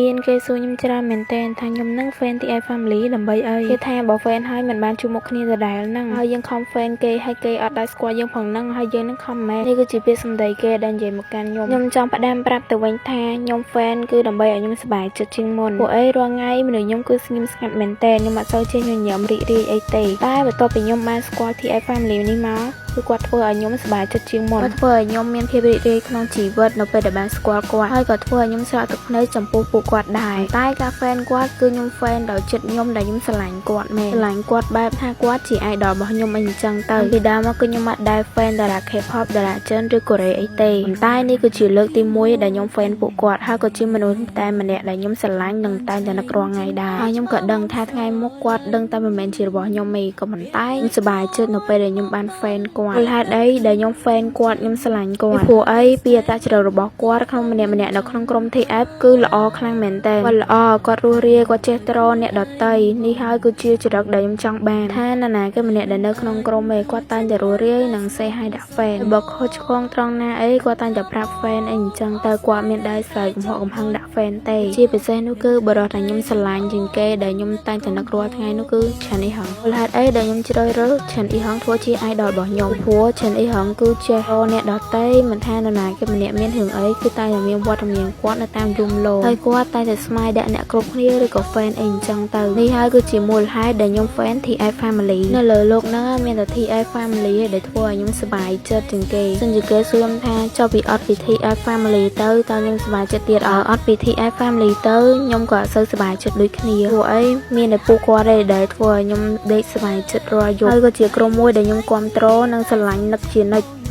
មានគេសួរខ្ញុំច្រើនមែនទែនថាខ្ញុំនឹង fan TF Family ដើម្បីអីគេថាបើ fan ហើយមិនបានជួបមុខគ្នាដដែលហ្នឹងហើយយើងខំ fan គេហើយគេអត់ដែលស្គាល់យើងផងហ្នឹងហើយយើងនឹងខំមែននេះគឺជាពាក្យសម្ដីគេដែលនិយាយមកកាន់ខ្ញុំខ្ញុំចង់ផ្ដាំប្រាប់ទៅវិញថាខ្ញុំ fan គឺដើម្បីឲ្យខ្ញុំសប្បាយចិត្តជាងមុនពួកអីរាល់ថ្ងៃមនុស្សខ្ញុំគឺស្ងៀមស្ងាត់មែនទែនខ្ញុំអត់សូវចេះញញឹមរីករាយអីទេតែបន្ទាប់ពីខ្ញុំបានស្គាល់ TF Family នេះមកគឺគាត់ធ្វើឲ្យខ្ញុំសប្បាយចិត្តជាងមុនគាត់ធ្វើឲ្យខ្ញុំមានភាពរីករាយក្នុងជីវិតនៅពេលដែលបានស្គាល់គាត់ហើយក៏ធ្វើឲ្យខ្ញុំស្រក់ទឹកភ្នែកចំពោះពួកគាត់ដែរតែការ fan គាត់គឺខ្ញុំ fan ដោយចិត្តខ្ញុំដែលខ្ញុំស្រឡាញ់គាត់មែនស្រឡាញ់គាត់បែបថាគាត់ជា idol របស់ខ្ញុំអីអញ្ចឹងទៅពីដើមមកគឺខ្ញុំអត់ដែល fan តារា K-pop តារាចិនឬកូរ៉េអីទេប៉ុន្តែនេះគឺជាលើកទី1ដែលខ្ញុំ fan ពួកគាត់ហើយក៏ជាមនុស្សតែម្នាក់ដែលខ្ញុំស្រឡាញ់និងតែងតែនឹករាល់ថ្ងៃដែរហើយខ្ញុំក៏ដឹងថាថ្ងៃមុខគាត់ដឹងតែមិនមែនជារបស់ខ្ញុំទេក៏ប៉ុន្តែខ្ញុំសប្បាយចិត្តនៅពេលដែលខ្ញុំបាន fan គាត់មូលហេតុអីដែលខ្ញុំ fan គាត់ខ្ញុំស្រឡាញ់គាត់ពីព្រោះអីពីអត្តចរិតរបស់គាត់ក្នុងម្នាក់ម្នាក់នៅក្នុងក្រុម TF គឺល្អខ្លាំងមែនតើគាត់ល្អគាត់រួសរាយគាត់ចេះទ្រអ្នកដទៃនេះហើយគឺជាចរិតដែលខ្ញុំចង់បានថានរណាគេម្នាក់ដែលនៅក្នុងក្រុមឯងគាត់តែងតែរួសរាយនិង say hi ដាក់ fan បើខុសឆ្គងត្រង់ណាអីគាត់តែងតែប្រាប់ fan អីអញ្ចឹងទៅគាត់មានដែរស្រែកកំហកកំហឹងដាក់ fan ទេជាពិសេសនោះគឺបរិសុទ្ធដែលខ្ញុំស្រឡាញ់ជាងគេដែលខ្ញុំតែងតែនឹករាល់ថ្ងៃនោះគឺឆានីហងមូលហេតុអីដែលខ្ញុំជ្រើសរើសឆានអ៊ីហងធ្វើជា idol របស់ខ្ញុំព្រោះឆានអ៊ីហងគឺចេះរកអ្នកដទៃមិនថានរណាគេម្នាក់មានរឿងអីគឺតែងតែមានវត្តមានគាត់នៅតាមយំលោហើយគាត់តែងតែស្មាយដាក់អ្នកគ្រប់គ្នាឬក៏ fan អីអញ្ចឹងទៅនេះហើយគឺជាមូលហេតុដែលខ្ញុំ fan TF Family នៅលើលោកហ្នឹងមានតែ TF Family ឯងដែលធ្វើឲ្យខ្ញុំសប្បាយចិត្តជាងគេសិនជាគេសួរខ្ញុំថាចុះពីអត់ពី TF Family ទៅតើខ្ញុំសប្បាយចិត្តទៀតអត់អត់ពី TF Family ទៅខ្ញុំក៏អត់សូវសប្បាយចិត្តដូចគ្នាព្រោះអីមានតែពួកគាត់ឯងដែលធ្វើឲ្យខ្ញុំដេកសប្បាយចិត្តរាល់យប់ហើយក៏ជាក្រុមមួយដែលខ្ញុំគាំទ្រនិងស្រឡាញ់នឹកជានិច្ច។